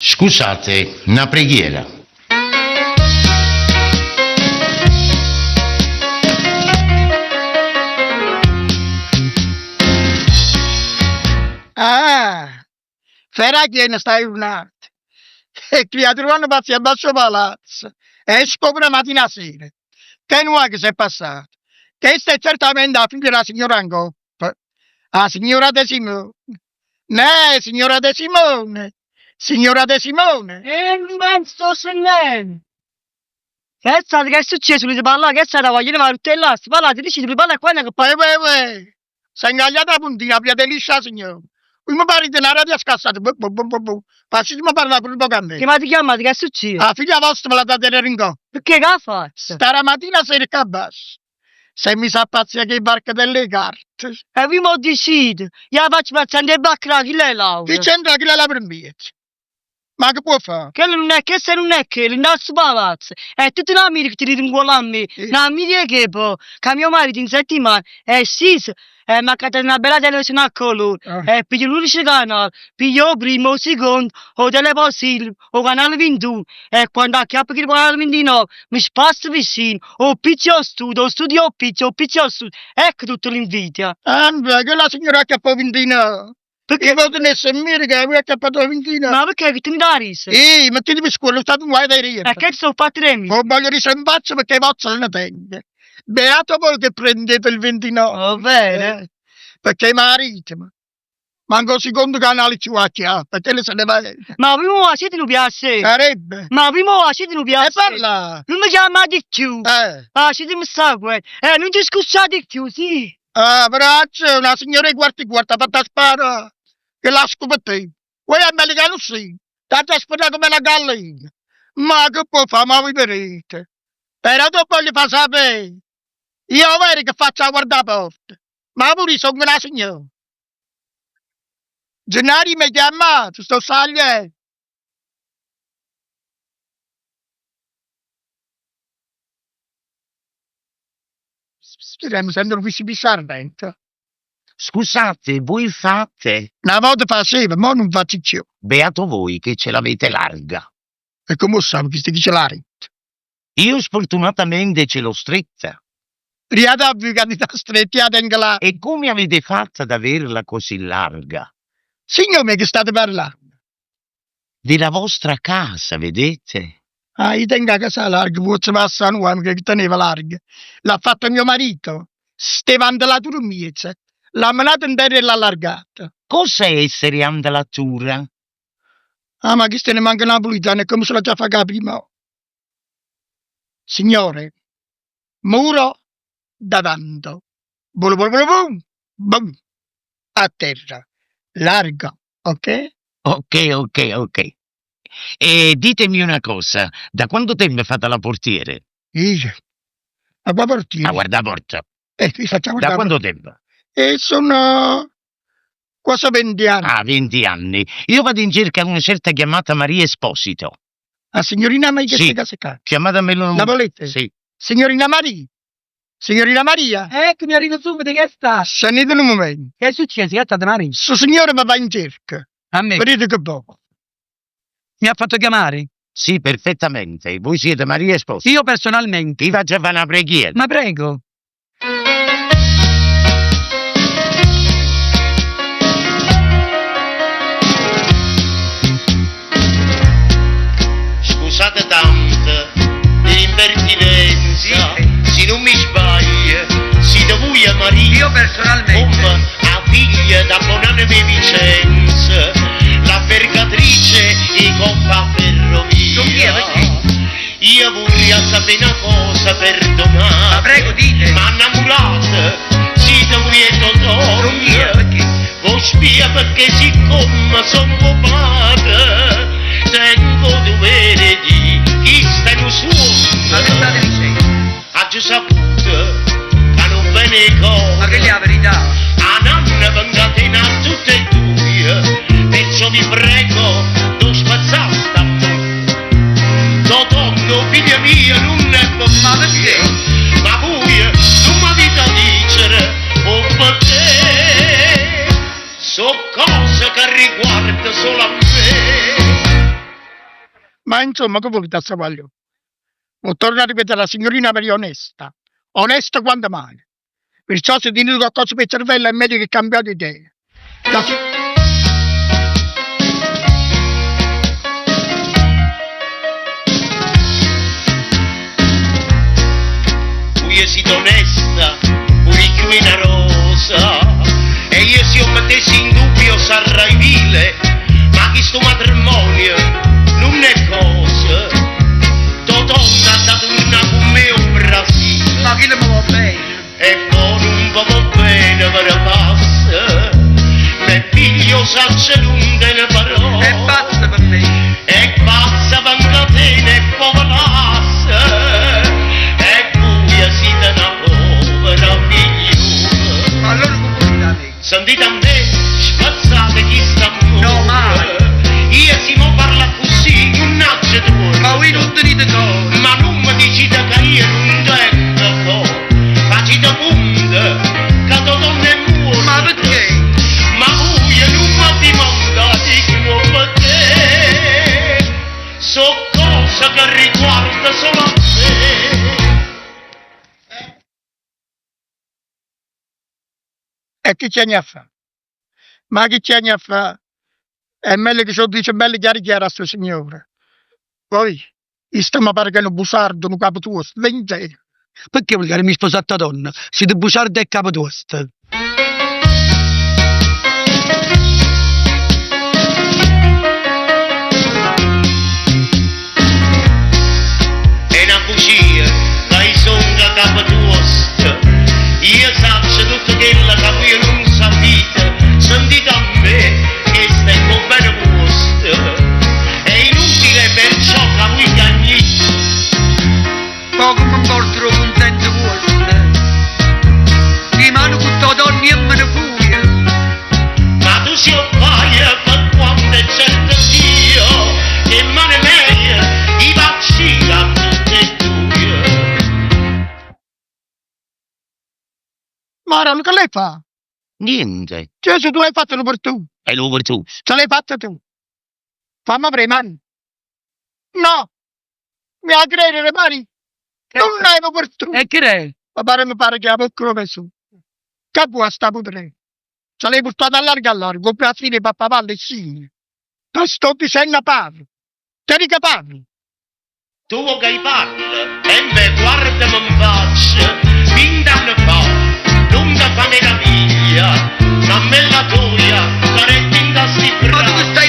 Scusate, na preghiera. Ah! Fera chiena sta jurnata. E criature vanno pazzi abbascio 'o palazzo. E scopano 'a matina 'a sera. Che nu guaio che s'è passato. Chesta è certamente 'a figlia d' 'a signora 'ncoppa. 'A signora De Simone. Neh, signora De Simone. Signora De Simone. E nun sto sentendo. Che è stato, che è succieso? Vulite parlà? Che è stata 'a guagliona m'ha rutto 'e llaste? Parlate, dicite, vulite parlà quann è che Uè uè uè, s'è 'ngagliata 'a puntina, ha pigliato 'e lisce 'a signora. Vui me parite 'na radio scassata, bu bu bu bu bu. Faciteme parlà pure nu poco a me. Che m'avite chiammato, che è succieso? 'A figlia vosta ve l'ha da tenere 'ncoppa. Pecchè che ha fatto? Sta d' 'a matina 'a sera ccà abbascio. S'è misa a pazzià cu 'e barchetelle 'e carte. E vui m' 'o dicite? Io 'a faccio pazzià 'int' 'e barche da chillo 'e ll'aute. Chi c'entra chillo là per mmiez? Ma che può fa? Chello nun è chesto e nun è chello, dint' 'a stu palazzo è tutta na mmiria che tenite 'ncuollo a me, na mmiria 'e che po'? Ca mio marito in settimana è sciso e m'ha accattato na bella televisione a colori e piglio l'unici canali, piglio 'o primmo, 'o secondo, 'o Teleposillipo, 'o canale vintuno e quando acchiappo chillo canale vintinove mi spasso vicino, 'o ppizzo e 'o studio, 'o studio e 'o ppizzo, 'o ppizzo e 'o studio, ecco tutta l'invidia. Embè, chella signora acchiappa 'o vintinove. Pecché vo tenesse mmiria ca vui acchiappate 'o vintinove? Ma pecché che tenite 'a risa? Ih, mettiteve scuorno, state nu guaio de riente. E che so' fatte d' 'e V'o voglio dicere 'nfaccia pecché 'e vozze ne tengo. Beato voi che prendete il 29. O vero? Pecché maritemo, manco 'o sicondo canale cchiù acchiappa, chella se ne vene. Ma voi mo facite nu piacere. Sarebbe? Ma voi mo facite nu piacere. E parla! Nun me chiammate cchiù. Eh. Faciteme sta quiete. E nun ce scucciate cchiù, sì. Ah, braccio, una signora 'e quarti quarti ha fatto 'a spara chella scupettella. Uè, è meglio ca nun si, t'aggia sperà comme na gallina. Ma che può fa, ma voi vedete. Però t' 'o voglio fa sapè, io overo che faccio 'a guardaporta, ma pure io songo na signora. Gennarì m'hê chiammato, sto saglienno. Mi sento nu pisci ardente. Scusate, voi fate? Na vota facevo, mo nun faccio cchiù. Beato voi che ce l'avete larga. E comme 'o ssape chisto chi ce l'ha ritto? Io sfortunatamente ce l'ho stretta. Riate a vui ca tenite 'a stretta, io 'a tengo larga. E come avete fatto ad averla così larga? Signò ma 'e che state parlanno? Della vostra casa, vedete? Ah, io tengo 'a casa larga, puozze passà nu guaio che teneva larga. L'ha fatta mio marito, steva 'a 'ndelatura 'mmiez, l'ha menata 'nterra e l'ha allargata. Cos'è essere 'a 'ndelatura? Ah, ma chisto nemmanco napulitano e comme ce l'aggia fa capì mo? Signore, muro davanto, bulu bulu bulu bum, bum, a terra, larga, ok? Ok, ok, ok. E ditemi una cosa, da quanto tempo fate la portiere? Io? A qua portiere? A guardaporta. Io faccio a Da quanto tempo? E sono quasi 20 anni. Ah, 20 anni. Io vado in cerca di una certa chiamata Maria Esposito. A signorina Maria Sì. che sta ccà? Chiamatamelo. La volete? Sì. Signorina Maria? Signorina Maria? Eccomi, arrivo subito, che sta? Scendete nu mumento. Che è successo? Che è stata Maria? Stu signore ve va in cerca. A me? Vedete che vo. Mi ha fatto chiamare? Sì, perfettamente. Voi siete Maria Esposito. Io personalmente. Vi faccio fare una preghiera. Ma prego. Scusate tanto l'impertinenza, si nun mi sbaglio, site vuje Maria. Io personalmente. Come 'a figlia da bonanema 'e Vicenza, l'avvergatrice 'e copp' 'a ferrovia. Chi è, perché? Io vurria sapè na cosa, perdonate. Ma prego, dite. Ma 'nnammurate site vuje 'e Totonno. Non chi è, perché? V'o spio pecché siccome songo 'o pate, tengo 'o dovere 'e dì, chisto è nu suonno. Ma che state dicendo? Aggio saputo ca nun vene 'e core. Ma chella è 'a verità. 'A nanna ve 'ncatena a tutt' 'e duje, perciò vi prego d' 'o spezzà st'ammore. Totonno, 'o figlio mio, nun è pe Ma vuje. perché? Ma vuje nun m'avita dicere 'o pecché. So' cose ca riguarda solo a me. Ma insomma che vulite 'a sta guagliona? 'O torno a ripetere, 'a signorina Maria è onesta, onesta quanto mai. Perciò se tenite qualcosa p' 'e cervella è meglio che cambiate idea. Ca si. Vuje site onesta, pure cchiù 'e na rosa, e io si 'o mettesse in dubbio sarrai vile, ma chisto matrimonio nun è cosa. Totonno ha da turnà cu me 'o Brasile. Ma chillo me vò bene. E po' nun ve vò bene, ve ne passa. M'è figlio 'o saccio nun tene parole. È pazza per me. È pazza va 'ncatena e po' ve lassa. E vuje site na povera figliola. Ma allora che vulite 'a me? Sentite a me, spezzate chist'ammore. No, mai. Io si mo parlo accussì, nun aggio tuorto. Ma voi nun tenite core. Ma nun mi dicite che io nun tengo core. Facite conto che Totonno è muorto. Ma perché? Ma voi nun mi dimandate che perché. So cose che riguarda solo a me. E che chiagne a fa? Ma che chiagne a fa? È meglio che ce 'o dice bello chiaro chiaro a stu signore. Poi, chisto mi pare che è nu busciardo, nu capotuosto, ventenne. Pecchè vulite mi sposo a Totonno? Site busciardo e capotuosto. È na bugia ca i' songo capotuosto. Io saccio tutto chello ca vuje nun sapite. Sentite a me, chesto è p' 'o bene vuosto. È inutile perciò ca vuje chiagnite. Poco me 'mporta d' 'o cunsenso vuosto. Dimane cu Totonno io me ne fujo. Ma tu si 'o ffaje pe quanto è certo Dio, ch' 'e mmane meje i' v'accido a tutt' 'e dduje. Maronna, che l'hai fa? Niente. Gesù, tu l'hai fatto nu pertuso. È nu pertuso. Ce l'hai fatto tu. Fammi aprire 'e mani. No! Mi 'a credere, Mari. Nun è nu pertuso. E che è? Mi pare, mi pare che 'a vocca d' 'o Vesuvio. Che vuò 'a sta putrella? Ce l'hai purtata a largo a largo, 'o brazzino 'e pappavallo e scigna. Te sto dicenno parla. Te dico parla. Tu vuò ca i' parlo? Embè guardame 'nfaccia, vint'anne fa, nun te fa meraviglia, mammella toja carette 'int'a sti Ma tu che braccia. stai